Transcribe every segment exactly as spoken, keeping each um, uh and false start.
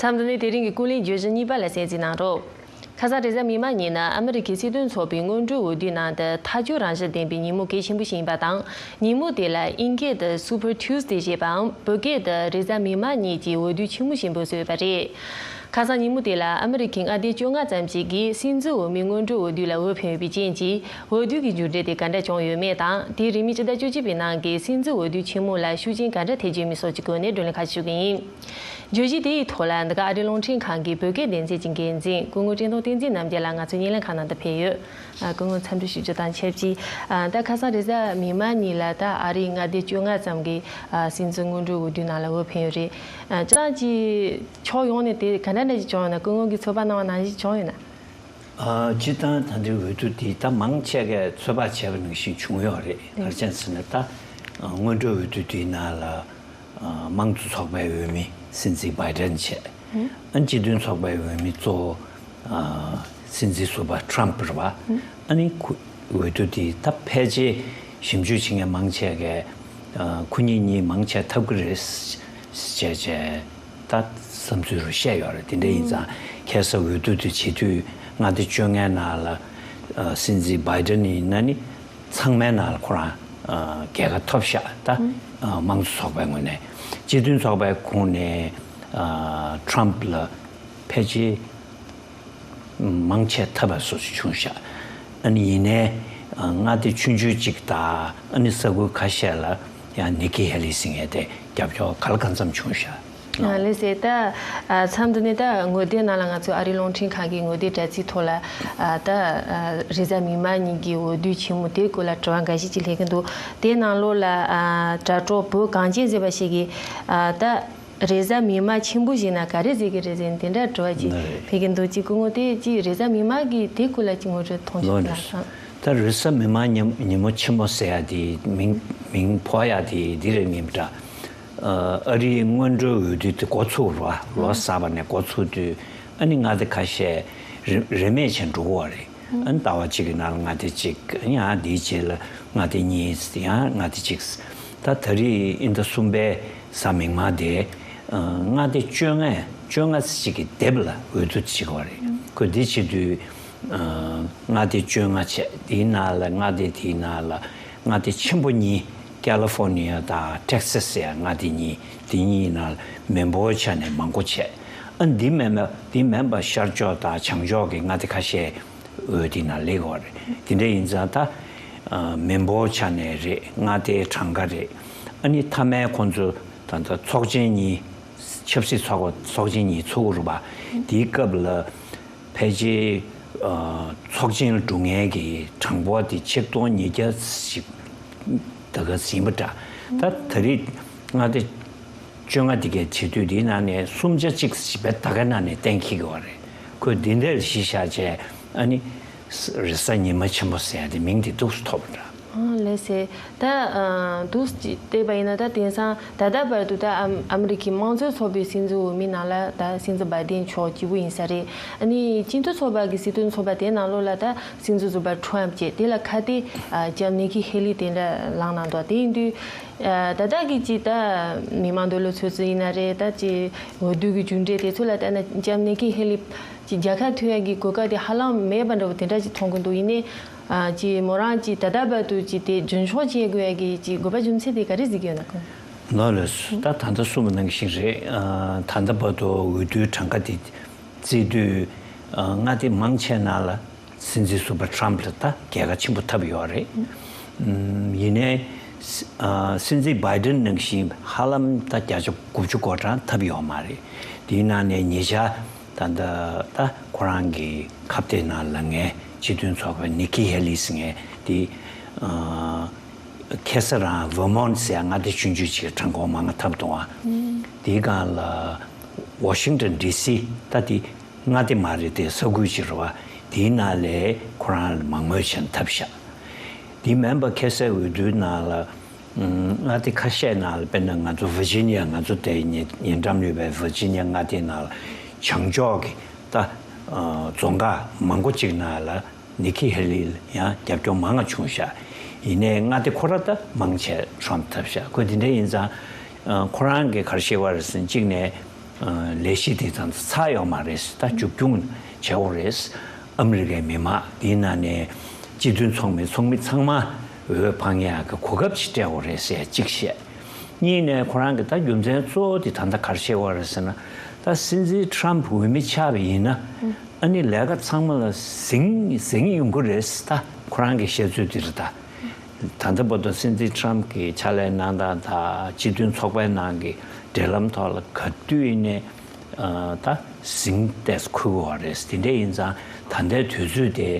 མཚམས་འདི་ནས་དེ་རིང་གི་ཀུན་གླེང་བརྗོད་གཞི་གཉིས་པ་ལ་གསན་གཟིགས་གནང་རོགས། ཁ་སང་རེས་གཟའ་མིག་དམར་ཉིན་ནི་ཨ་མི་རི་ཀའི་སྲིད་དོན་ཚོགས་པའི་སྔོན་འགྲོའི་འོས་བསྡུའི་ནང་དུ་ཐག་གཅོད་རང་བཞིན་ལྡན་པའི་ཉིན་མོ་གལ་ཆེན་པོ་ཞིག་ཡིན་པ་དང་། ཉིན་མོ་དེ་ལ་དབྱིན་སྐད་དུ་Super Tuesday ཞེས་པའམ་བོད་སྐད་དུ་རེས་གཟའ་མིག་དམར་ཉིན་གྱི་འོས་བསྡུ་ཆེན་མོ་ཞེས་འབོད་སྲོལ་ཡོད་པ་རེད། ཁ་སང་ཉིན་མོ་དེ་ལ་ཨ་མི་རི་ཀའི་མངའ་སྡེ་བཅོ་ལྔ་ཙམ་ཞིག་གིས་སྲིད་འཛིན་འོས་མིའི་སྔོན་འགྲོའི་འོས་བསྡུ་ལ་འོས་འཕེན་ཡོད་པའི་རྐྱེན་གྱིས། འོས་བསྡུ་གི་མཇུག་འབྲས་དེ་ག་འདྲ་བྱུང་ཡོད་མེད་དང་། དེ་རིང་མི་སྤྱི་ཟླ་བཅུ་གཅིག་པའི་ནང་གི་སྲིད་འཛིན་འོས་བསྡུའི་ཆེན་མོ་ལ་ཤུགས་རྐྱེན་ག་འདྲ་ཐེབས་ཀྱི་ཡོད་མེད་སོགས་ཀྱི་སྐོར་ནས་བགྲོ་གླེང་ཁ་ཤས་ཞུ་གི་ཡིན། བརྗོད་གཞི་དེ་ཡི་ཐོག་ལ་འདི་ག་ཨ་རིའི་རླུང་འཕྲིན་ཁང་གི་བོད་སྐད་སྡེ་ཚན་གྱི་འགན་འཛིན་སྐུ་ངོ་བཀྲས་མཐོང་བསྟན་འཛིན་རྣམ་རྒྱལ་ལགས་ང་ཚོའི་བརྙན་ལེན་ཁང་ནང་དུ་ཕེབས་ཡོད། ཨ། སྐུ་ངོ་འཚམས་འདྲི་ཞུ་རྒྱུ་དང་ཆབས་ཅིག་ཨ། ད་ཁ་སང་རེས་གཟའ་མིག་དམར་ཉིན་ལ་ད་ཨ་རིའི་མངའ་སྡེ་བཅོ་ལྔ་ཙམ་གྱི་ཨ། སྲིད་འཛིན་སྔོན་འགྲོའི་འོས་བསྡུའི་ནང་ལ་འོས་འཕེན་ཡོད་རེད། ཨ། སྤྱིར་བཏང་གི་ཕྱོགས་ཡོངས་ནས་དེ་ག་འདྲ་འདྲ་ཞིག་བྱུང་ཡོད་ན། སྐུ་ངོ་གིས་ཚོད་དཔག་གནང་བ་ནང་བཞིན་བྱུང་ཡོད་ན། ཨ། སྤྱིར་བཏང་ད་ལྟའི་འོས་བསྡུ་འདི་ད་མང་ཆེ་གས་ཚོད་དཔག་བྱས་པ་ནང་བཞིན་བྱུང་ཡོད་རེད། ག་རེ་བྱས་ཟེར་ན་ད་སྔོན་འགྲོའི་འོས་བསྡུ་འདིའི་ནང་ལ་དམངས་གཙོ་ཚོགས་པའི་འོས་མི་སྲིད་འཛིན་བྷའི་ཌེན་བྱས། ཨ། སྤྱི་མཐུན་ཚོགས་པའི་འོས་མི་གཙོ་བོ་སྲིད་འཛིན་ཟུར་པ་ཊམ་རེད་པ། ཨ་ནི་ཁོ་འོས་བསྡུ་འདི་ད་ཕལ་ཆེར་ཞིབ་འཇུག་བྱེད་མཁན་མང་ཆེ་གས་ཁོ་གཉིས་གཉིས་མང་ཆེ་ཐུབ་ཀྱི་རེད་ཅེས་བྱས། ད་བསམ་ཚུལ་རུ་བཤད་ཡོད་རེད། དེ་འདྲ་ཡིན་ཙང་ཁ་སང་འོས་བསྡུ་དེ་བྱེད་དུས་མངའ་སྡེ་བཅོ་ལྔའི་ནང་ལ་ཨ། སྲིད་འཛིན་བྷའི་ཌེན་ཡིན་ན་ནི་ཚང་མའི་ནང་ལ་ཁོ་རང་ཨ། རྒྱལ་ཁ་ཐོབ་ཤག་ད་ཨ། དམངས་གཙོ་ཚོགས་པའི་ངོས་ནས། སྤྱི་མཐུན་ཚོགས་པའི་ཁོངས་ནས་ཨ། ཊམ་ལ་ཕལ་ཆེར་མང་ཆེ་ཐུབ་པ་སོགས་བྱུང་ཤག་ཨ་ནི་ཡིན་ནའི་ཨ། མངའ་སྡེ་ཆུང་ཆུང་གཅིག་དང་ཨ་ནི་ས་ཁུལ་ཁ་ཤས་ལ་ཡང་ནིག་ཀི་ཧེ་ལི་ཟེར་མཁན་དེ་རྒྱབ་སྐྱོར་གང་ལ་གང་འཚམ་བྱུང་ཤག་ཨ། ལགས་སེ། ད་ཨ། མཚམས་འདི་ནས་ད་ངོ་དེབ་ནང་ལ་ང་ཚོའི་ཨ་རིའི་རླུང་འཕྲིན་ཁང་གི་ངོ་དེབ་དྲ་ཚིགས་ཐོག་ལ་ཨ། ད་ཨ། རེས་གཟའ་མིག་དམར་ཉིན་གྱི་འོས་བསྡུ་ཆེན་མོ་དེའི་སྐོར་ལ་དྲི་བ་འགའ་ཤས་ཅིག་སླེབས་ཀྱི་འདུག་དེའི་ནང་ལོགས་ལ་ཨ། དྲ་གྲོགས་བོད་གངས་ཅན་ཟེར་བ་ཞིག་གིས་ཨ། ད་རེས་གཟའ་མིག་དམར་ཆེན་པོ་ཞིག་ན་ག་རེ་ཟེར་གྱི་རེད་ཟེར་ནས་དེ་འདྲ་དྲི་བ་ཅིག་ཕེབས་ཀྱི་འདུག་ཅིག་སྐུ་ངོ་དེ་ཅིག་རེས་གཟའ་མིག་དམར་གྱི་དེའི་སྐོར་ལ་ཅིག་ངོ་སྤྲོད་ཐོངས་ཤིག་གནང་དང་། ད་རེས་གཟའ་མིག་དམར་ཉིན་ཉིན་མོ་ཆེན་མོ་ཟེར་ཡ་དེ་མིང་མིང་ཕོག་ཡ་དེ་འདི་རེད་མིན་འདྲ། ཨ། ཨ་རིའི་སྔོན་འགྲོའི་འོས་བསྡུ་དེ་འགོ་ཚུགས་ར། ལོ་གསར་པ་ནས་འགོ་ཚུགས་དུས་ཨ་ནི་མངའ་སྡེ་ཁ་ཤས་རིན་རིན་མེད་བྱས་འགྲོ་གི་ཡོད་རེད། ཨ་ནི་ཟླ་བ་གཅིག་གི་ནང་ལ་མངའ་སྡེ་གཅིག་ཡང་དེའི་རྗེས་ལ་མངའ་སྡེ་གཉིས། ཡང་མངའ་སྡེ་གཅིག་ད་ད་རེས་དབྱིན་ཟླ་གསུམ་པའི་གཟའ་མིག་དམར་དེ་ཨ། མངའ་སྡེ་བཅོ་ལྔ་བཅོ་ལྔ་ཅིག་གི་སྡེབ་ལ་འོས་བསྡུ་བྱེད་ཀྱི་ཡོད་རེད། ཁོས་འདི་བྱེད་དུས། ཨ། མངའ་སྡེ་བཅོ་ལྔ་བྱས། དེའི་ནང་ལ་མངའ་སྡེ་དེའི་ནང་ལ་མངའ་སྡེ་ཆེན་པོ་གཉིས། ཀ་ལི་ཧྥོར་ནི་ཡ་དང་ཊེག་སཱ་སི་ཟེར་ཡ་མངའ་སྡེ་གཉིས། དེ་གཉིས་ནང་མི་འབོར་ཆ་ནས་མང་པོ་བྱས། ཨ། འདི་མིན་པ་འདི་མིན་པ་ཤར་ཕྱོགས་དང་བྱང་ཕྱོགས་ཀྱི་མངའ་སྡེ་ཁ་ཤས་འོས་དེའི་ནང་སླེབས་ཡོད་རེད། དེ་འདྲ་ཡིན་ཙང་ད་ཨ། མི་འབོར་ཆ་ནས་རེད། མངའ་སྡེའི་གྲངས་ཀ་རེད། ཨ་ནི་མཐའ་མའི་ཁོང་ཚོ་ད་ལྟ་ཚོགས་ཆེན་གཉིས། ཆབ་སྲིད་ཚོགས་ཚོགས་ཆེན་གཉིས་ཚོགས་རུ་བ། དེའི་སྐབས་ལ་ཕལ་ཆེར་ཨ། ཚོགས་ཆེན་ལ་འགྲོ་མཁན་གྱི་གྲངས་འབོར་དེ་ཆིག་སྟོང་ཉིས་བརྒྱ་ཞིག་ད་ག་ཟིན་པ་འདྲ། ད་ད་རེས་མངའ་སྡེ་བཅོ་ལྔ་དེ་གའི་བྱེད་དུས་དེའི་ནང་ནས་གསུམ་ཆ་གཅིག་ཞིག་བས་ད་གའི་ནང་ནས་གཏན་འཁེལ་གྱི་ཡོད་རེད། ཁོས་འདི་འདྲ་གཞི་བཞག་བྱས་ཨ་ནི་རེས་གཟའ་ཉི་མ་ཆེན་པོ་ཟེར་ཡ་དེ་མིང་དེ་འདུག་སེ་ཐོགས་པ་འདྲ། ཨང་། ལགས་སེ། ད་ཨ། འདུག་སེ་བལྟས་པ་ཡིན་ན་ད་དེང་སང་ད་ལྟ་བར་དུ་ད་ཨ་ཨ་མི་རི་ཀའི་དམངས་གཙོའི་ཚོགས་པའི་སྲིད་འཛིན་འོས་མི་ནང་ལ་ད་སྲིད་འཛིན་བྷའི་ཌེན་མཆོག་གཅིག་པུ་ཡིན་ས་རེད། ཨ་ནི་སྤྱི་མཐུན་ཚོགས་པ་གི་སྲིད་དོན་ཚོགས་པ་དེའི་ནང་ལོགས་ལ་ད་སྲིད་འཛིན་ཟུར་པ་ཊམ་བྱས། དེ་ལ་ཁ་གཏད་ཨ། ལྕམ་ནིག་ཀི་ཧེ་ལི་དེ་འདྲ་ལངས་གནང་འདུག་དེ་ཡིན་དུས་ཨ། ད་ལྟ་གི་ཅིག་ད་མི་མང་འདོད་བློ་ཚོད་ཚོད་ཡིན་ན་རེད། ད་ཅིག་འོས་བསྡུ་གི་མཇུག་འབྲས་དེ་ཚོ་ལ་བལྟས་ན་ལྕམ་ནིག་ཀི་ཧེ་ལི་ཅིག་རྒྱལ་ཁ་ཐོབ་ཡ་གི་གོ་སྐབས་དེ་ཧ་ལམ་མེད་པ་འདྲ་བོ་དེ་འདྲ་ཅིག་མཐོང་གི་འདུག་ཡིན་ནའི། ཨ། ཅིག་མོ་རང་ཅིག་ད་ལྟ་བར་དུ་ཅིག་དེ་རྒྱུན་འཁྱོངས་བྱེད་དགོས་ཡ་གི་ཅིག་དགོས་པ་རྒྱུ་མཚན་དེ་ག་རེ་གཟིགས་ཡོད་ན་ཁོང་། ལགས་ལགས། ད་ད་ལྟ་གསུངས་པ་ནང་བཞིན་རེད། ཨ། ད་ལྟ་བར་དུ་འོས་བསྡུའི་གྲངས་ཀ་དེ་བརྩིས་དུས་ཨ། མངའ་སྡེ་མང་ཆེ་ནང་ལ་སྲིད་འཛིན་ཟུར་པ་ཊམ་ལ་ད་རྒྱལ་ཁ་ཆེན་པོ་ཐོབ་ཡོད་རེད། ཨམ། ཡིན་ནའི་ཨ། སྲིད་འཛིན་བྷའི་ཌེན་ནང་བཞིན་ཧ་ལམ་ད་བརྒྱ་ཆ་དགུ་བཅུ་གོ་གྲངས་ཐོབ་ཡོད་མ་རེད། དེའི་ནང་ནས་ཉེ་ཆར་ད་ལྟ་ད་ཁོ་རང་གི་ཁ་གཏད་ནང་ལངས་མཁན་སྤྱི་མཐུན་ཚོགས་པའི་ནིག་ཀི་ཧེ་ལི་ཟེར་མཁན་དེ་ཨ། ཁ་སང་རང་ཝར་མོན་ཊ་ཟེར་ཡ་མངའ་སྡེ་ཆུང་ཆུང་ཅིག་གྲངས་འབོར་མང་ང་ཐོབ་འདུག་ཨ། དེའི་སྒང་ལ་ཝ་ཤིང་ཊོན་ཌི་སི་ད་དེ་མངའ་སྡེ་མ་རེད་དེ། ས་ཁུལ་ཅིག་རེད་བ། དེའི་ནང་ལ་ཁོ་རང་ལ་མང་མོས་བྱས་ནས་ཐོབ་ཤག་དེ་མིན་པ་ཁ་སང་འོས་བསྡུའི་ནང་ལ་མངའ་སྡེ་ཁ་ཤས་ནང་ལ། དཔེར་ན་ང་ཚོ་ཝར་ཇི་ནི་ཡ། ང་ཚོ་དེ་ཉེ་ཉེ་འགྲམ་ཡོད་པའི་ཝར་ཇི་ནི་ཡ་མངའ་སྡེའི་ནང་ལ་བྱང་ཕྱོགས་ཀྱི་ད་ཨ། རྫོང་ཁག་མང་པོ་ཅིག་ནང་ལ་ནིག་ཀི་ཧེ་ལི་ལ་ཡང་རྒྱབ་སྐྱོར་མང་ང་བྱུང་ཤག་ཡིན་ནའི་མངའ་སྡེ་ཁོ་ར་ད་མང་ཆེ་ཊམ་ཐོབ་ཤག་ཁོས་དེ་འདྲ་ཡིན་ཙང་ཨ། ཁོ་རང་གིས་ག་རེ་བཤད་པ་རེད་ཟེར་ན། གཅིག་ནས་ ལས་གཞི་དེ་ཙམ་ཚར་ཡོད་མ་རེད། ད་མཇུག་སྐྱོང་བྱས་པ་རེད། ཨ་མི་རི་ཀའི་མི་མང་དེའི་ནང་ནས་སྤྱི་མཐུན་ཚོགས་མི་ཚོགས་མི་ཚང་མ་འོས་འཕང་ཡག་གི་གོ་སྐབས་ཅིག་སྤྲད་པ་རེད་ཟེར་གཅིག་བཤད། གཉིས་ནས་ཁོ་རང་གི་ད་རྒྱུ་མཚན་གཙོ་བོ་དེ་ད་ལྟ་ག་རེ་བཤད་པ་རེད་ཟེར་ན། ད་སྲིད་འཛིན་ཊམ་འོས་མི་ཆགས་པ་ཡིན་ན་ཨ་ནི་ལས་ཀ་ཚང་མ་ལ་གཟེངས་གཟེངས་ཡོང་གི་རེད། ད་ཁོ་རང་གི་བཤད་ཚུལ་དེ་རེད་ད། ད་ལྟ་བར་དུ་སྲིད་འཛིན་ཊམ་གྱི་ཕྱག་ལས་གནང་སྟངས་དང་སྤྱི་མཐུན་ཚོགས་པའི་ནང་གི་འབྲེལ་ལམ་ཐོག་ལ་ག་དུས་ཡིན་ནའི་ད་གཟེངས་ཏེ་འཁུར་དགོས་པ་རེད། དེ་འདྲ་ཡིན་ཙང་ད་ལྟའི་དུས་ཚོད་དེ་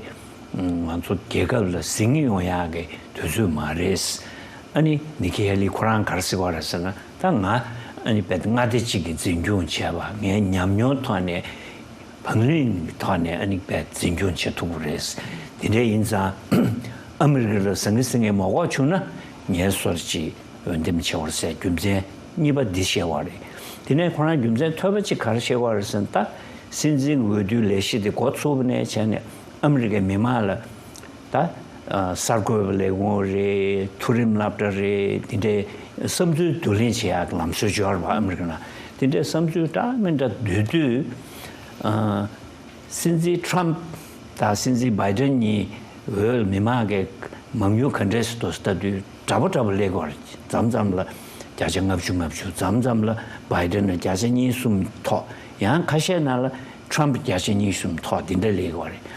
ང་ཚོ་རྒྱལ་ཁབ་ལ་གཟེངས་ཡོང་ཡག་གི་དུས་ཚོད་མ་རེད། ཨ་ནི་ནི་ཁི་ཧེ་ལི་ཁོ་རང་ག་རེ་ཟེར་བ་རེད་ཟེར་ན། ད་ང་ཨ་ནི་རྦད་དེ་མངའ་སྡེ་གཅིག་གིས་འཛིན་སྐྱོང་བྱས་པ། ངའི་ཉམས་མྱོང་ཐོག་ནས། བང་རིམ་ཐོག་ནས་ཨ་ནི་རྦད་འཛིན་སྐྱོང་བྱེད་ཐུབ་ཀྱི་རེད། དེ་འདྲ་ཡིན་ཙང་ཨ་མི་རི་ཀ་ལ་ཟང་ངེ་ཟིང་ངེ་མ་དགོས་བྱུང་ན་ངའི་སོར་ཅིག་འོས་འདེམས་བྱེད་པར་ཟེར་རྒྱུ་མཚན་གཉིས་པ་འདི་བཤད་པ་རེད། དེ་ནས་ཁོ་རང་རྒྱུ་མཚན་ཐོས་པ་ཅིག་ག་རེ་བཤད་པ་རེད་ཟེར་ན། ད་སྲིད་འཛིན་འོས་བསྡུའི་ལས་གཞི་དེ་འགོ་ཚུགས་པ་ནས་བྱས་ནས་ཨ་མི་རི་ཀའི་མི་མང་ལ་ད་གསར་འགོད་པ་ལས་ཁུངས་རེད། མཐོ་རིམ་སློབ་གྲྭ་རེད། དེ་འདྲའི་བསམ་ཚུལ་བསྡུ་ལེན་བྱེད་ཡག་གི་ལམ་སྲོལ་ཅིག་ཡོད་རེད་པ། ཨ་མི་རི་ཀ་ནང་དེ་འདྲའི་བསམ་ཚུལ་འདྲ་མི་འདྲ་བསྡུ་དུས། སྲིད་འཛིན་ཊམ་དང་སྲིད་འཛིན་བྷའི་ཌེན་གཉིས་འོས་མི་མང་གི་མང་ཉུང་ག་འདྲས་སུ་འདུག་ལྟ་དུས་འདྲ་པོ་འདྲ་པོ་སླེབས་ཀྱི་ཡོད་རེད། མཚམས་མཚམས་ལ་བརྒྱ་ཆ་ལྔ་བཅུ་ལྔ་བཅུ། མཚམས་མཚམས་ལ་བྷའི་ཌེན་ལ་བརྒྱ་ཆ་གཉིས་གསུམ་ཐོག་ཡང་ཁ་ཤས་ནང་ལ་ཊམ་བརྒྱ་ཆ་གཉིས་གསུམ་ཐོག་འདི་འདྲ་སླེབས་ཀྱི་ཡོད་རེད།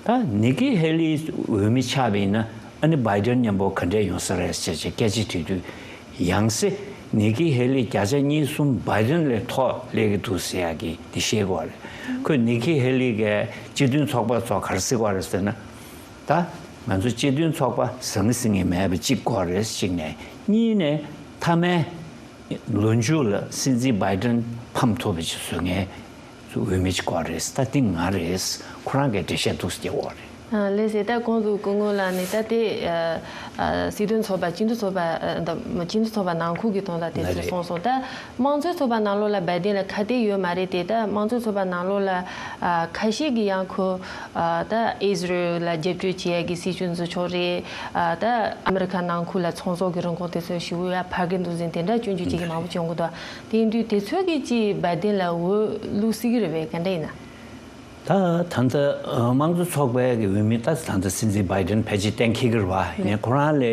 ད་ནི་ཁི་ཧེ་ལི་འོས་མི་ཆགས་པ་ཡིན་ན་ཨ་ནི་བྷའི་ཌེན་མཉམ་པོ་ག་འདྲས་ཡོང་ས་རེད་ཅེས་བྱས་སྐད་ཆ་དྲིས་དུས། ཡང་སེ་ནི་ཁི་ཧེ་ལི་བརྒྱ་ཆ་གཉིས་གསུམ་བྷའི་ཌེན་ལས་མཐོ་སླེབས་ཀྱི་འདུག་ཟེར་ཡག་གི་འདི་བཤད་ཀྱི་ཡོད་རེད། ཁོས་ནི་ཁི་ཧེ་ལི་གིས་སྤྱི་མཐུན་ཚོགས་པ་ཚོ་ག་རེ་ཟེར་གྱི་ཡོད་རེད་ཟེར་ན། ད་ང་ཚོ་སྤྱི་མཐུན་ཚོགས་པ་ཟང་ངེ་ཟིང་ངེ་མེད་པ་གཅིག་དགོས་རེད། གཅིག་ནས། གཉིས་ནས་མཐའ་མའི་ལོ་མཇུག་ལ་སྲིད་འཛིན་བྷའི་ཌེན་ཕམ་ཐུབ་པ་ཅིག་བཟོ་མཁན་འོས་མི་ཅིག་དགོས་རེད། ད་འདི་ང་རེད། ཁོ་རང་གིས་འགྲེལ་བཤད་འདུག་སེ་རྒྱག་གི་ཡོད་རེད། ཨ། ལགས་སེ། ད་གོང་དུ་སྐུ་ངོ་ལགས་ནས་ད་དེ་ཨ་ཨ་སྲིད་དོན་ཚོགས་པ། སྤྱི་མཐུན་ཚོགས་པ། ཨ་ད་སྤྱི་མཐུན་ཚོགས་པ་ནང་ཁུལ་གྱི་དོན་ལ་དེ་ཚོ་གསུངས་སོང་། ད་དམངས་གཙོའི་ཚོགས་པ་ནང་ལོགས་ལ་བྷའི་ཌེན་ལ་ཁ་གཏད་ཡོད་མ་རེད་དེ། ད་དམངས་གཙོའི་ཚོགས་པ་ནང་ལོགས་ལ་ཨ་ཁ་ཤས་ཀྱིས་ཡང་ཁོ་ཨ་ད་ཨི་ཟི་རལ་ལ་རྒྱབ་སྐྱོར་བྱེད་ཡག་གི་སྲིད་བྱུས་འཛིན་ཕྱོགས་རེད། ཨ་ད་ཨ་མི་རི་ཁ་ནང་ཁུལ་ལ་ཚོང་ཟོག་གི་རིན་གོང་དེ་ཚོ་ཞེ་པོ་ཡར་འཕར་གྱི་འདུག་ཟེར་དེ་འདྲ་སྐྱོན་བརྗོད་བྱེད་མཁན་མང་པོ་བྱུང་གི་འདུག་དེ་ཡིན་དུས་དེ་ཚོ་གིས་ཅིག་བྷའི་ཌེན་ལ་འོས་བླུག་སྲིད་ཀྱི་རེད་པས། ག་འདྲ་ཡིན་ན། ད་ད་ལྟ་དམངས་གཙོ་ཚོགས་པའི་གི་འོས་མི་ད་ད་ལྟ་སྲིད་འཛིན་བྷའི་ཌེན་ཕལ་ཆེར་གཏན་འཁེལ་གྱི་རེད་པ། ཡིན་ནའི་ཁོ་རང་ལ་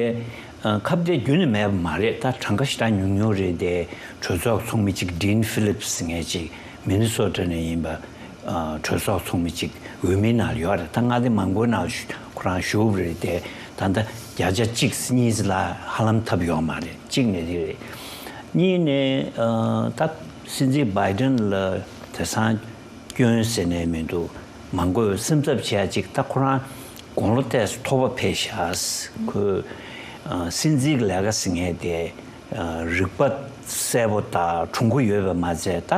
ཁ་གཏད་རྒྱུན་ནས་མེད་པ་མ་རེད། ད་གྲངས་ཀ་ཞེ་དྲག་ཉུང་ཉུང་རེད་དེ། གྲོས་ཚོགས་ཚོགས་མི་གཅིག་Dean Phillips་ཟེར་མཁན་ཅིག་མི་ནི་སོ་ཊ་ནས་ཡིན་པ། གྲོས་ཚོགས་ཚོགས་མི་གཅིག་འོས་མིའི་ནང་ལ་ཡོད་རེད། ད་མངའ་སྡེ་མང་པོའི་ནང་ཁོ་རང་ཞུགས་པ་རེད་དེ། ད་ལྟ་བརྒྱ་ཆ་གཅིག་གཉིས་ལ་ཧ་ལམ་ཐེབས་ཡོད་མ་རེད། གཅིག་ནས་དེ་རེད། གཉིས་ནས་ད་སྲིད་འཛིན་བྷའི་ཌེན་ལ་དེང་སང་སྐྱོན་ཟེར་ནས་མི་འདུག་མང་པོས་སེམས་འཚབ་བྱེད་ཡ་ཅིག་ད་ཁོ་རང་དགུང་ལོ་ཏོག་ཙམ་མཐོ་པོ་ཕེབས་ཤག་ཁོས་ཨ་སྲིད་འཛིན་གྱི་ལས་ཀ་ཟེར་མཁན་དེ་ཨ་རིག་པ་གསལ་པོ་དང་གྲུང་པོ་ཡོད་པ་མ་ཚད། ད་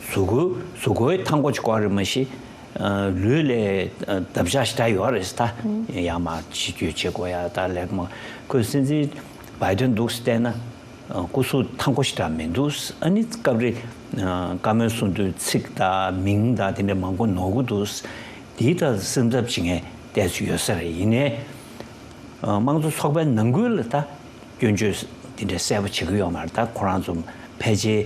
གཟུགས་པོ་གཟུགས་པོའི་ཐང་གོ་ཅིག་དགོས་རེད་མ་གཞི། ཨ་ལུས་ལ་ཨ་འདབ་ཆགས་ཞེ་དྲག་ཡོད་རེད། ད་ཡར་མར་ཕྱི་སྐྱོད་བྱེད་དགོས་ཡ། ད་ལེགས་མ། ཁོས་སྲིད་འཛིན་བྷའི་ཌེན་འདུག་སེ་བལྟས་ན། ཨ་སྐུ་གཟུགས་ཐང་པོ་ཞེ་དྲག་མི་འདུག་ཨ་ནི་སྐབས་རེ་ཨ་བཀའ་མོལ་གསུང་དུས་ཚིག་དང་མིང་དང་དེ་འདྲ་མང་པོ་ནོར་གི་འདུག་དེའི་ཐད་སེམས་འཚབ་བྱེད་མཁན་ཏོག་ཙམ་ཡོད་ས་རེད། ཡིན་ནའི་ཨ་དམངས་གཙོ་ཚོགས་པའི་ནང་ཁུལ་ལ་ད་སྐྱོན་བརྗོད་དེ་འདྲ་གསལ་པོ་བྱེད་ཀྱི་ཡོད་མ་རེད། ད་ཁོ་རང་ཚོ་ཕལ་ཆེར་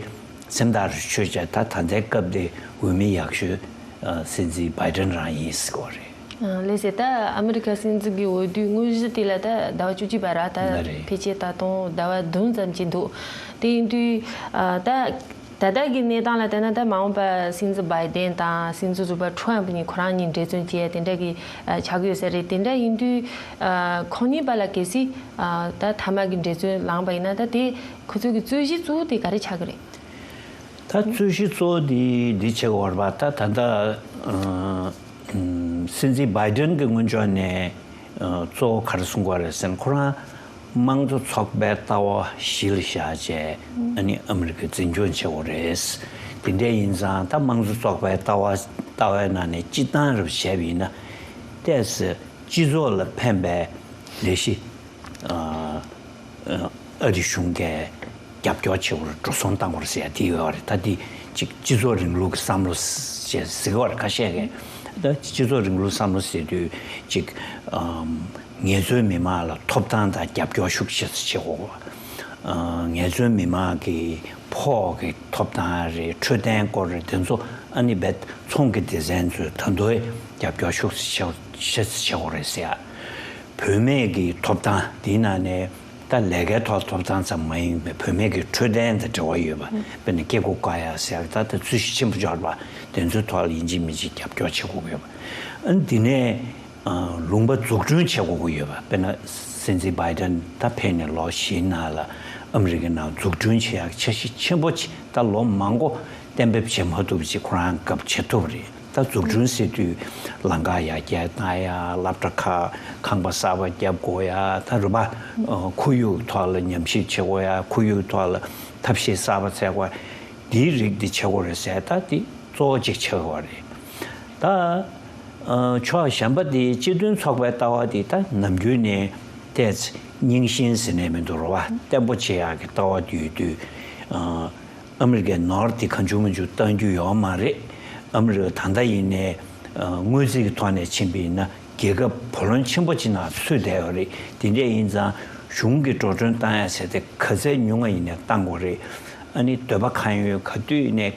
སེམས་ཐག་རིང་ཤོས་བྱས། ད་ད་ལྟའི་སྐབས་དེ་འོས་མི་ཡག་ཤོས་ཨ་སྲིད་འཛིན་བྷའི་ཌེན་རང་ཡིན་ཟེར་གྱི་ཡོད་རེད། ཨ་ལགས་སེ། ད་ཨ་མི་རི་ཀ་སྲིད་འཛིན་གྱི་འོས་བསྡུའི་དངོས་གཞི་དེ་ལ་ད་ཟླ་བ་བཅུ་གཅིག་པ་ར། ད་ལ་རེད། ཕལ་ཆེར་ད་དུང་ཟླ་བ་བདུན་ཙམ་ཅིག་འདུག་དེ་ཡིན་དུས་ཨ་ད་ད་ལྟ་གི་གནས་སྟངས་ལ་བལྟས་ན། ད་མ་འོངས་པ་སྲིད་འཛིན་བྷའི་ཌེན་དང་སྲིད་འཛིན་རུ་པ་ཊམ་གཉིས་ཁོ་རང་གཉིས་འགྲན་རྩོད་བྱེད་ཡ་དེ་འདྲ་གི་ཨ་ཆགས་ཀྱི་ཡོད་ས་རེད། དེ་འདྲ་ཡིན་དུས་ཨ་ཁོ་གཉིས་བར་ལ་གལ་སྲིད་ཨ་ད་མཐའ་མ་གི་འགྲན་རྩོད་ལངས་པ་ཡིན་ན། ད་དེ་ཁོ་ཚོ་གི་རྩོད་གཞི་གཙོ་བོ་དེ་ག་རེ་ཆགས་ཀྱི་རེད། ད་རྩོད་གཞི་གཙོ་བོ་དེ་འདི་བྱེད་དགོས་རེད་པ། ད་ད་ལྟ་ཨ་ཨམ་སྲིད་འཛིན་བྷའི་ཌེན་གྱི་སྔོན་ཕྱོགས་ནས་ཨ་གཙོ་བོ་ག་རེ་གསུང་གི་ཡོད་རེད་ཟེར་ན། ཁོ་རང་དམངས་གཙོ་ཚོགས་པའི་ལྟ་བ་གཞི་ལ་བཞག་བྱས་ཨ་ནི་ཨ་མི་རི་ཀའི་འཛིན་སྐྱོང་བྱེད་དགོས་རེད། དེ་འདྲ་ཡིན་ཙང་ད་དམངས་གཙོ་ཚོགས་པའི་ལྟ་བ་ལྟ་བའི་ནང་ནས་སྤྱིར་བཏང་རུ་བྱས་པ་ཡིན་ན། ཏོག་ཙམ་སྤྱི་ཚོགས་ལ་ཕན་པའི་ལས་གཞི་ཨ་ཨ་རི་གཞུང་གིས་རྒྱབ་སྐྱོར་བྱེད་པར་འགྲོ་སོང་བཏང་དགོས་ཟེར་ཡ་དེ་ཡོད་རེད། ད་འདི་ཅིག་སྤྱི་ཚོགས་རིང་ལུགས་ཀྱི་བསམ་བློ་ཞེས་ཟེར་གྱི་ཡོད་རེད། ཁ་ཤས་ཀྱིས་ད་སྤྱི་ཚོགས་རིང་ལུགས་བསམ་བློ་ཟེར་དུས་ཅིག་ཨམ་ངལ་རྩོལ་མི་མང་ལ་ཐོབ་ཐང་དང་རྒྱབ་སྐྱོར་ཤུགས་ཆེ་ཙམ་བྱེད་དགོས། ཨ་ངལ་རྩོལ་མི་མང་གི་ ཕོགས་ཀྱི་ཐོབ་ཐང་རེད། འཕྲོད་བསྟེན་སྐོར་རེད། དེ་ཚོ་ཨ་ནི་རྦད་ཚོང་གི་སྡེ་ཚན་ཚོས་ད་དུང་རྒྱབ་སྐྱོར་ཤུགས་ཆེ་ཤེས་བྱེད་དགོས་རེད་ཟེར་ཡ། བུད་མེད་ཀྱི་ཐོབ་ཐང་འདིའི་ནང་ནས་ད་ལས་ཀའི་ཐོག་ཐོབ་ཐང་ཙམ་མ་ཡིན་པའི་བུད་མེད་ཀྱི་འཕྲོད་བསྟེན་དང་འབྲེལ་བ་ཡོད་པ། དཔེར་ན་སྐྱེ་སྒོ་བཀག་ཡ་ཟེར་ཡ། ད་ལྟ་རྩོད་གཞི་ཆེན་པོ་འབྱོར་བ་དེ་ཚོའི་ཐོག་ལ་ཡིན་གཅིག་མིན་གཅིག་རྒྱབ་སྐྱོར་བྱེད་དགོས་ཀྱི་ཡོད་པ། ཨ་ནི་འདི་ནས། ལུང་པ་འཛུགས་སྐྲུན་བྱེད་དགོས་ཀྱི་ཡོད་པ། དཔེར་ན་སྲིད་འཛིན་བྷའི་ཏན་ད་ཕེབས་ནས་ལོ་བཞིའི་ནང་ལ་ཨ་མི་རི་ཀའི་ནང་འཛུགས་སྐྲུན་བྱེད་ཡག་འཆར་གཞི་ཆེན་པོ་ཅིག་ད་ལོ་མང་པོ་གཏན་འབེབས་བྱེད་མ་ཐུབ་པ་ཅིག་ཁོ་རང་སྐབས་བྱེད་ཐུབ་པ་རེད། ད་འཛུགས་སྐྲུན་ཟེར་དུས་ལམ་ཁ་ཡར་རྒྱས་གཏང་ཡ། སློབ་གྲྭ་ཁག་ཁང་པ་གསར་པ་བརྒྱབ་དགོས་ཡ། ད་རུ་བ་ཁོར་ཡུག་ཐོག་ལ་ཉམས་ཞིབ་བྱེད་དགོས་ཡ། ཁོར་ཡུག་ཐོག་ལ་ཐབས་ཤེས་གསར་པ་བཙལ་དགོས་ཡ། འདིའི་རིགས་འདི་བྱེད་དགོས་རེད་ཟེར། ད་འདི་གཙོ་བོ་གཅིག་ཆགས་ཡོད་རེད། ད་ཨ་ཕྱོགས་གཞན་པ་དེ་སྤྱི་མཐུན་ཚོགས་པའི་ལྟ་བ་དེ་ད་ནམ་རྒྱུན་ནས་ཏོག་ཙམ་རྙིང་ཤིང་ཟེར་ནས་མི་འདུག་རོ་བ། བརྟན་པོ་བྱེད་ཡག་གི་ལྟ་བ་དེ་ཡོད་དུས། ཨ་ཨ་མི་རི་ཀའི་ནོར་དེ་གང་བྱུང་མང་བྱུང་གཏང་རྒྱུ་ཡོད་མ་རེད། ཨ་མི་རི་ཀ་ད་ལྟ་ཡིན་ནའི་ཨ་དངུལ་རྩིས་ཀྱི་ཐོག་ནས་ཕྱིན་པ་ཡིན་ན་རྒྱལ་ཁབ་བུ་ལོན་ཆེན་པོ་ཅིག་ནང་ཚུད་བསྡད་ཡོད་རེད། དེ་འདྲ་ཡིན་ཙང་གཞུང་གི་འགྲོ་གྲོན་བཏང་ཡ་ཟེར་དེ་ག་ཚད་ཉུང་བ་ཡིན་ནའི་བཏང་དགོས་རེད། ཨ་ནི་འདོད་པ་གང་ཡོད་ག་དུས་ནས་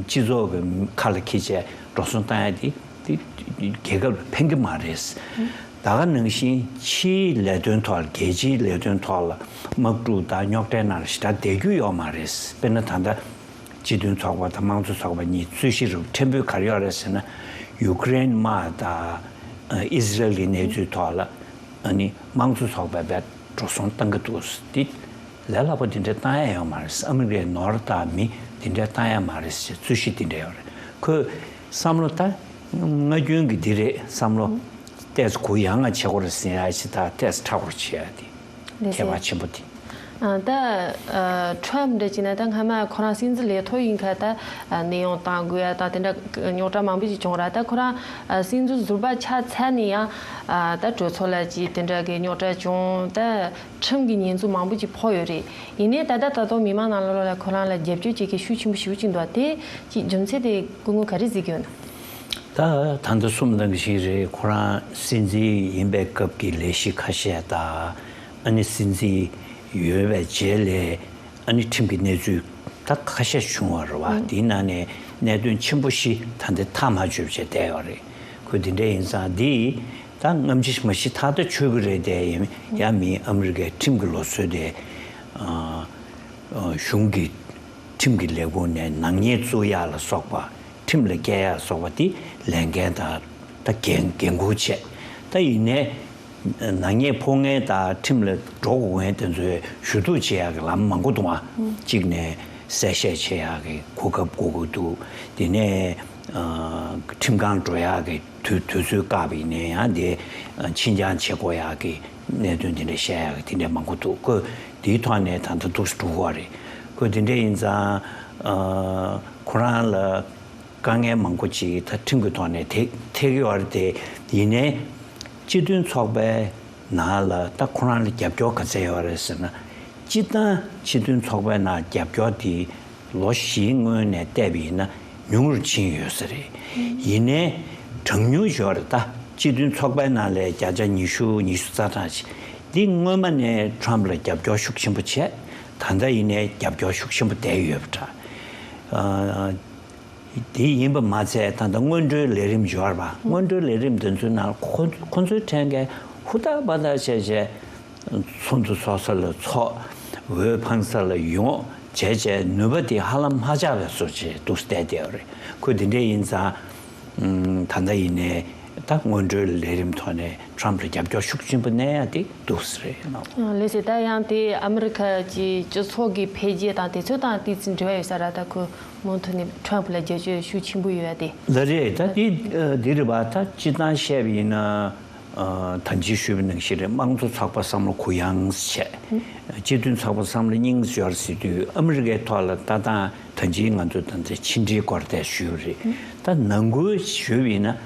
སྤྱི་ཚོགས་ཀྱི་ཁ་ལ་འཁྱེར་བྱས་འགྲོ་སོང་བཏང་ཡ་དེ་དེ་རྒྱལ་ཁབ་ལ་ཕན་གྱི་མ་རེད། ད་ག་ནང་བཞིན་ཕྱིའི་ལས་དོན་ཐོག་ལ། རྒྱལ་སྤྱིའི་ལས་དོན་ཐོག་ལ་དམག་འཁྲུག་དང་རྙོག་དྲའི་ནང་ལ་ཞེ་དྲག་བསྡད་རྒྱུ་ཡོད་མ་རེད། དཔེར་ན་ད་ལྟ་སྤྱི་མཐུན་ཚོགས་པ་དང་དམངས་གཙོ་ཚོགས་པ་གཉིས་རྩོད་གཞི་རུ་ཕྲན་བུ་ག་རེ་ཡོད་རེད་ཟེར་ན། ཡུ་ཀེ་རེན་དམག་དང་ཨི་ཟི་རེལ་གྱི་གནས་ཚུལ་ཐོག་ལ་ཨ་ནི་དམངས་གཙོ་ཚོགས་པས་འགྲོ་སོང་བཏང་གི་འདུག། འདི་ལས་སླ་པོ་འདི་འདྲ་བཏང་ཡ་ཡོད་མ་རེད། ཨ་མི་རི་ཀའི་ནོར་དང་མི་འདི་འདྲ་བཏང་ཡ་མ་རེད་ཞེས་རྩོད་གཞི་འདི་འདྲ་ཡོད་རེད། ཁོས་བསམ་བློ་ད་སྔ་རྒྱུན་གྱི་འདི་རེད། བསམ་བློ་ཏོག་ཙམ་གུ་ཡངས་པ་བྱེད་དགོས་རེད་ཟེར་ཡ་ཞིག་དང་ཏོག་ཙམ་མཁྲེགས་པོ་བྱེད་ཡ་དེ་ལགས་ཁྱད་པར་ཆེན་པོ་དེ། ཨ་ད་ཨ་ཁྲོམ་འདྲ་བྱས་ན་ད་སྔ་མ་ཁོ་རང་སྲིད་འཛིན་ལས་ཐོག་ཡིན་ཁ་ད་ཨ་གནས་དབྱུང་བཏང་དགོས་ཡ་དང་དེ་འདྲ་རྙོག་དྲ་མང་པོ་ཞིག་བྱུང་ར། ད་ཁོ་རང་ཨ་སྲིད་འཛིན་ཟུར་པ་ཆགས་ཚར་ནས་ཡང་ཨ་ད་གྲོས་ཚོགས་ལ་ཅིག་དེ་འདྲ་གི་རྙོག་དྲ་བྱུང་། ད་ཁྲིམས་ཀྱི་ཉེས་འཛུགས་མང་པོ་ཅིག་ཕོག་ཡོད་རེད། ཡིན་ནའི་ད་ལྟ་ད་དུང་མི་མང་ནང་ལོགས་ལ་ཁོ་རང་ལ་རྒྱབ་སྐྱོར་བྱེད་མཁན་ཤུགས་ཆེན་པོ་ཞེ་པོ་ཅིག་འདུག། དེ་ཅིག་རྒྱུ་མཚན་དེ་སྐུ་ངོ་ག་རེ་གཟིགས་ཀྱི་ཡོད་ན། ད་ད་ལྟ་གསུངས་དང་གི་ཞིག་རེད། ཁོ་རང་སྲིད་འཛིན་ཡིན་པའི་སྐབས་ཀྱི་ལས་གཞི་ཁ་ཤས་དང་། ཨ་ནི་སྲིད་འཛིན་ཡོལ་བའི་རྗེས་ལ་ཨ་ནི་ཁྲིམས་ཀྱི་གནས་ཚུལ་ད་ཁ་ཤས་བྱུང་བ་རེད་བ། དེའི་ནང་ནས་གནད་དོན་ཆེན་པོ་བཞི་ད་ལྟ་ཐག་མ་ཆོད་བྱས་བསྡད་ཡོད་རེད། ཁོས་དེ་འདྲ་ཡིན་ཙང་འདི་ད་སྔ་ཕྱི་མ་ཤི་ཐག་ད་ཆོད་གི་རེད་དེ། ཡང་མིན་ཨ་མི་རི་ཀའི་ཁྲིམས་ཀྱི་ལུགས་སྲོལ་དེ་ཨ་ཨ་གཞུང་གི་ཁྲིམས་ཀྱི་ལས་ཁུངས་ནས་ནག་ཉེས་བཙུགས་ཡག་ལ་སོགས་པ། ཁྲིམས་ལ་བཀལ་ཡག་སོགས་པ་དེ་ལས་འགན་དང་ད་འགན་འགན་འཁུར་བྱས། ད་ཡིན་ནའི་ནག་ཉེས་ཕོག་མཁན་དང་ཁྲིམས་ལ་འགྲོ་དགོས་མཁན་དེ་ཚོའི་ཞུ་གཏུག་བྱེད་ཡག་གི་ལམ་མང་པོ་འདུག་ཨ། གཅིག་ནས་གསལ་བཤད་བྱེད་ཡག་གི་གོ་སྐབས་དགོས་ཀྱི་འདུག། དེ་ནས་ཨ་ཁྲིམས་ཁང་འགྲོ་ཡག་གི་དུས་དུས་ཚོད་བཀག་པ་ཡིན་ནའི་ཡང་དེ་ཕྱིར་འགྱངས་བྱེད་དགོས་ཡག་གི་གནད་དོན་དེ་འདྲ་བཤད་ཡག་གི་དེ་འདྲ་མང་པོ་འདུག། ཁོས་དེའི་ཐོག་ནས་ད་ལྟ་འདུག་སེ་འགྲོ་གི་ཡོད་རེད། ཁོས་དེ་འདྲ་ཡིན་ཙང་ཨ་ཁོ་རང་ལ་དཀའ་ངལ་མང་པོ་ཅིག་ད་ཁྲིམས་ཀྱི་ཐོག་ནས་དེ་འཕྲད་ཀྱི་ཡོད་རེད་དེ། ཡིན་ནའི་སྤྱི་མཐུན་ཚོགས་པའི་ནང་ལ་ད་ཁོ་རང་ལ་རྒྱབ་སྐྱོར་ག་ཚད་ཡོད་རེད་ཟེར་ན། སྤྱིར་བཏང་སྤྱི་མཐུན་ཚོགས་པའི་ནང་རྒྱབ་སྐྱོར་དེ་ལོ་བཞིའི་སྔོན་ནས་བལྟས་པ་ཡིན་ན་ཉུང་རུ་ཕྱིན་ཡོད་ས་རེད། ཡིན་ནའི་གྲངས་ཉུང་ཞིག་ཡོད་རེད། ད་སྤྱི་མཐུན་ཚོགས་པའི་ནང་ལ་བརྒྱ་ཆ་ཉི་ཤུ་ཉི་ཤུ་རྩ་གྲངས་ཤིག། འདི་སྔོན་མ་ནས་ཁྲོམ་ལ་རྒྱབ་སྐྱོར་ཤུགས་ཆེན་པོ་བྱས། ད་ལྟ་ཡིན་ནའི་རྒྱབ་སྐྱོར་ཤུགས་ཆེན་པོ་བསྡད་ཡོད་པ་འདྲ། ཨ། དེ་ཡིན་པ་མ་ཚད་ད་ལྟ་སྔོན་འགྲོའི་ལས་རིམ་འབྱོར་བ། སྔོན་འགྲོའི་ལས་རིམ་དེ་ཚོའི་ནང་ཁོ་ཁོ་ཚོའི་ཕྲན་གྱིས་ཧུར་ཐག་འབད་ཐག་བྱས་བྱས། ཚོགས་འདུ་ཚོགས་ས་ལ་ཚོགས། འོས་འཕང་ས་ལ་ཡོང་བྱས་བྱས་ནུས་པ་དེ་ཧ་ལམ་མ་ཆག་པའི་བཟོ་བྱས་འདུག་སེ་བསྡད་བསྡད་ཡོད་རེད། ཁོས་དེ་འདྲ་ཡིན་ཙང་། ཨུམ། ད་ལྟ་ཡིན་ནའི་ད་སྔོན་འགྲོའི་ལས་རིམ་ཐོག་ནས་ཁྲོམ་ལ་རྒྱབ་སྐྱོར་ཤུགས་ཆེན་པོ་གནང་ཡ་དེ་འདུག་སེ་རེད་ལགས། ལགས་སེ། ད་ཡང་དེ་ཨ་མི་རི་ཁ་གི་སྤྱི་ཚོགས་ཀྱི་འཕེལ་རྒྱས་དང་དེ་ཚོ་དང་ཏོག་ཙམ་འབྲེལ་བ་ཡོད་ས་རེད། ད་ཁོ་མུ་མཐུད་ནས་ཁྲོམ་ལ་རྒྱབ་སྐྱོར་ཤུགས་ཆེན་པོ་ཡོད་ཡ་དེ། ལགས་རེད། ད་དེ་འདི་རེད་པ། ད་སྤྱིར་བཏང་བཤད་པ་ཡིན་ན། ཨ། ད་ཅི་ཞུས་པ་ནང་བཞིན་རེད། དམངས་གཙོ་ཚོགས་པ་བསམ་བློ་གུ་ཡངས་བྱས། སྤྱི་མཐུན་ཚོགས་པ་བསམ་བློ་རྙིང་ཞོར་ཟེར་དུས་ཨ་མི་རི་ཀའི་ཐོག་ལ་ལྟ་སྟངས་ད་ཅི་ང་ཚོ་ད་ལྟ་ཕྱི་འབྲེལ་སྐོར་དེ་ཞུས་པ་རེད། ད་ནང་ཁུལ་ཞུས་པ་ཡིན་ན།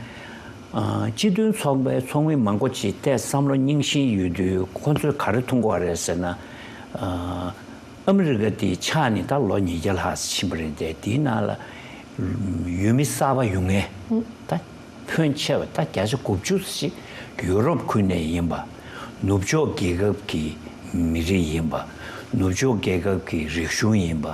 ཨ། སྤྱི་མཐུན་ཚོགས་པའི་ཚོགས་མི་མང་པོ་ཅིག་ཏོག་ཙམ་བསམ་བློ་རྙིང་ཤིང་ཡོད་དུས་ཁོ་ཚོས་ག་རེ་མཐོང་གི་ཡོད་རེད་ཟེར་ན། ཨ། ཨ་མི་རི་ཀ་དེ་ཆགས་ནས་ད་ལོ་ཉིས་བརྒྱ་ལྷག་ཕྱིན་པ་རེད་དེ། དེའི་ནང་ལ་ཡུལ་མི་གསར་པ་ཡོང་མཁན་ད་ཕོན་ཆེ་བ་ད་བརྒྱ་ཆ་དགུ་བཅུ་ཞིག་ཡུ་རོབ་ཁུལ་ནས་ཡིན་པ། ནུབ་ཕྱོགས་རྒྱལ་ཁབ་ཀྱི་མི་རིགས་ཡིན་པ། ནུབ་ཕྱོགས་རྒྱལ་ཁབ་ཀྱི་རིག་གཞུང་ཡིན་པ།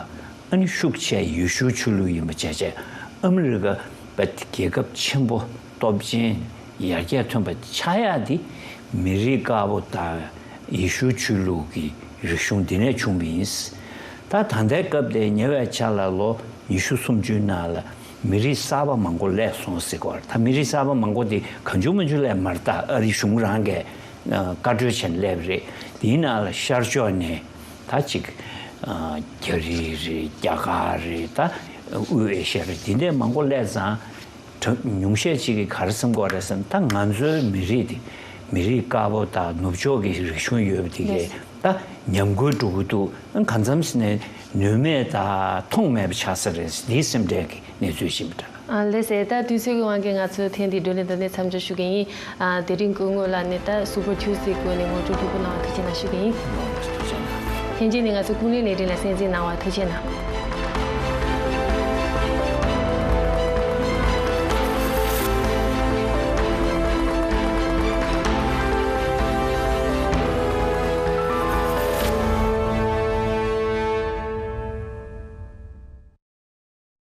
ཨ་ནི་ཤུགས་ཆེ་ཡེ་ཤུའི་ཆོས་ལུགས་ཡིན་པ་བྱས་བྱས། ཨ་མི་རི་ཀ་པ་རྒྱལ་ཁབ་ཆེན་པོ་སྟོབས་ཆེན་ཡར་རྒྱས་ཐོན་པ་ཆགས་ཡག་དེ་མི་རིགས་དཀར་པོ་དང་ཡེ་ཤུའི་ཆོས་ལུགས་ཀྱི་རིག་གཞུང་འདི་ནས་བྱུང་བ་ཡིན། ད་ད་ལྟའི་སྐབས་དེ་ཉེ་བའི་ཆར་ལ་ལོ་ཉི་ཤུ་སུམ་ཅུའི་ནང་ལ་མི་རིགས་གསར་པ་མང་པོ་སླེབས་སོང་ཟེར་གོ། ད་མི་རིགས་གསར་པ་མང་པོ་དེ་གང་བྱུང་མང་བྱུང་སླེབས་མ་རེད། ད་ཨ་རིའི་གཞུང་རང་གིས་བཀའ་འཁྲོལ་བྱས་ནས་སླེབས་རེད། དེའི་ནང་ལ་ཤར་ཕྱོགས་ནས་ད་ཅིག་རྒྱ་རིགས་རེད། རྒྱ་གར་རེད། ད་དབུས་ཨེ་ཤ་ཡ་རེད། དེ་འདྲས་མང་པོ་སླེབས་ཙང་། ད་ཉུང་ཤས་ཅིག་གིས་ག་རེ་བསམ་གྱི་ཡོད་རེད་ཟེར་ན། ད་ང་ཚོའི་མི་རིགས་དེ་མི་རིགས་དཀར་པོ་དང་ནུབ་ཕྱོགས་ཀྱི་རིག་གཞུང་ཡོད་པ་དེ་གས་ད་ཉམས་རྒུད་འགྲོ་གི་འདུག། གང་འཚམ་ཟེར་ན་ནུས་མེད་དང་ཐོགས་མེད་པ་ཆགས་ས་རེད། འདིའི་སེམས་ཁྲལ་གྱི་གནས་ཚུལ་ཞིག་ཡིན་པ་འདྲ། ཨ་ལགས་སེ། ད་དུས་ཚོད་ཀྱི་དབང་གིས་ང་ཚོའི་ཐེངས་འདིའི་བགྲོ་གླེང་འདི་ནས་མཚམས་འཇོག་ཞུ་གི་ཡིན། ཨ་དེ་རིང་སྐུ་ངོ་ལགས་ནས་ད་Super Tuesday སྒོ་ནས་ངོ་སྤྲོད་ཕྲན་བུ་གནང་བར་ཐུགས་རྗེ་གནང་ཞུ་གི་ཡིན། ཐུགས་རྗེ་གནང་། ལྷན་རྒྱས་ནས་ང་ཚོའི་ཀུན་གླེང་ལས་རིམ་ལ་གསན་གཟིགས་གནང་བར་ཐུགས་རྗེ་གནང་།